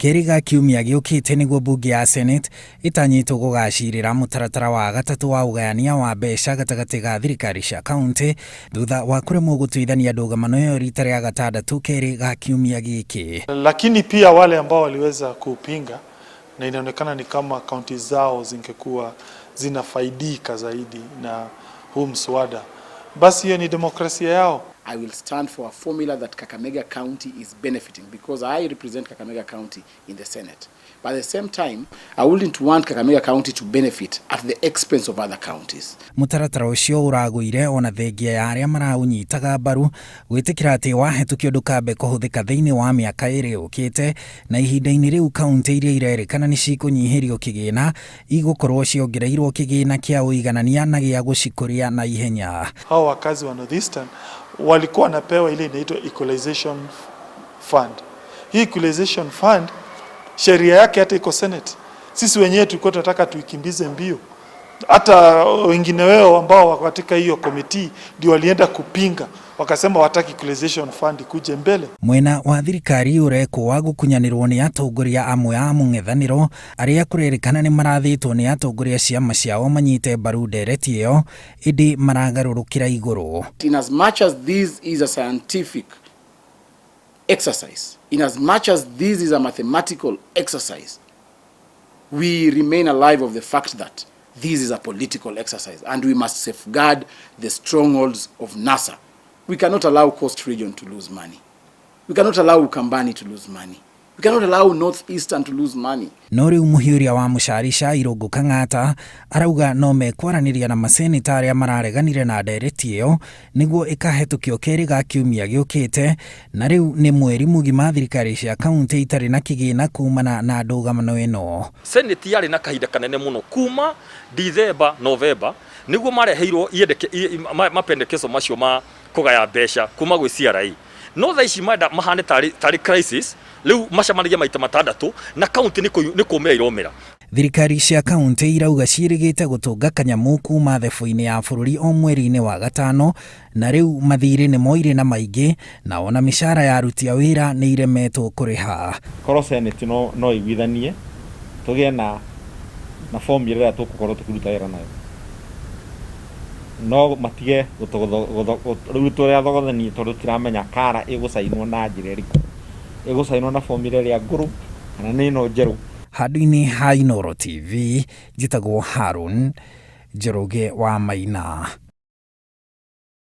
Kerĩ ga kiumia gĩũkĩte nĩguo mbunge ya Senate ĩtanyĩtwo gũgacirĩra mũtaratara wa gatatũ wa ũgayania wa mbeca gatagatĩ ga thirikari cia kauntĩ thutha wa kũremwo gũtuithania ndũgamano ĩyo rita rĩa gatandatũ kerĩ ga kiumia gĩkĩ. Lakini pia wale ambao waliweza kupinga na inaonekana ni kama kaunti zao zingekuwa zinafaidika zaidi na huu mswada, basi hiyo ni demokrasia yao. I will stand for a formula that Kakamega County is benefiting because I represent Kakamega County in the Senate. But at the same time, I wouldn't want Kakamega County to benefit at the expense of other counties. Mũtaratara ũcio ũragũire ona thengia ya arĩa maraũnyitaga mbaru gwĩtĩkĩra atĩ wahĩtũkio ndũkambe kũhũthĩka thĩinĩ wa mĩaka ĩrĩ yũkĩte, na ihinda-inĩ rĩu kauntĩ iria irerĩkana nĩ cikũnyihĩrio kĩgĩna igũkorwo ciongereirwo kĩgĩna kĩa ũiganania na gĩa gũcikũria na ihenya. Hao wakazi wa Northeastern walikuwa wanapewa ile inaitwa equalization fund. Hii equalization fund sheria yake hata iko Senate. Sisi wenyewe tulikuwa tunataka tuikimbize mbio, hata wengine wao ambao wako katika hiyo committee ndio walienda kupinga, wakasema wataki equalization fund ikuje mbele. Mwena wa thirikari ũrekwo wa gũkunyanĩrwo nĩ atongoria amwe a mũng'ethanĩro arĩa kũrerĩkana nĩ marathĩtwo nĩ atongoria ciama ciao manyite mbaru ndereti ĩyo ĩndĩ maragarũrũkĩra igũrũ. In as much as this is a scientific exercise, in as much as this is a mathematical exercise, we remain alive of the fact that this is a political exercise and we must safeguard the strongholds of NASA. We cannot allow Coast Region to lose money. We cannot allow Ukambani to lose money. We cannot allow Northeastern to lose money. No rĩu mũhiũria wa mũcarica Irũngũ Kang'ata arauga no mekwaranĩria na maseneta arĩa marareganire na ndereti ĩyo nĩguo ĩkahetũkio kerĩ ga kiumia gĩũkĩte, na rĩu nĩ mweri mũgima thirikari cia kauntĩ itarĩ na kĩgĩna kumana na ndũgamano ĩno. Senate yarĩ na kahinda kanene mũno kuma December, November nĩguo mareheirwo mapendekezo macio ma kũgaya mbeca kuma gwĩ CRA. No thaa ici marenda mahane tarĩ crisis, rĩu macemanagia maita matandatũ na kaunti nĩ kũmĩra iromĩra. Thirikari cia kauntĩ irauga ciĩrĩgĩte gũtũnga kanyamũ kuma thebũ-inĩ ya bũrũri o mweri-inĩ wa gatano, na rĩu mathirĩ nĩ moire na maingĩ, na ona mĩcara ya aruti a wĩra nĩ iremetwo kũrĩha. Korwo Senate no iguithanie tũgĩe na formula ĩrĩa tũgũkorwo tũkĩruta wĩra nayo, no matige rĩu tũrĩa thogothanie tondũ tũtiramenya kara ĩgũcainwo na njĩra ĩrĩkũ, ĩgũcainwo na formula ĩrĩa ngũrũ kana nĩ ĩno njerũ. Handũ-inĩ ha Inooro TV, njĩtagwo Harun Njoroge wa Maina.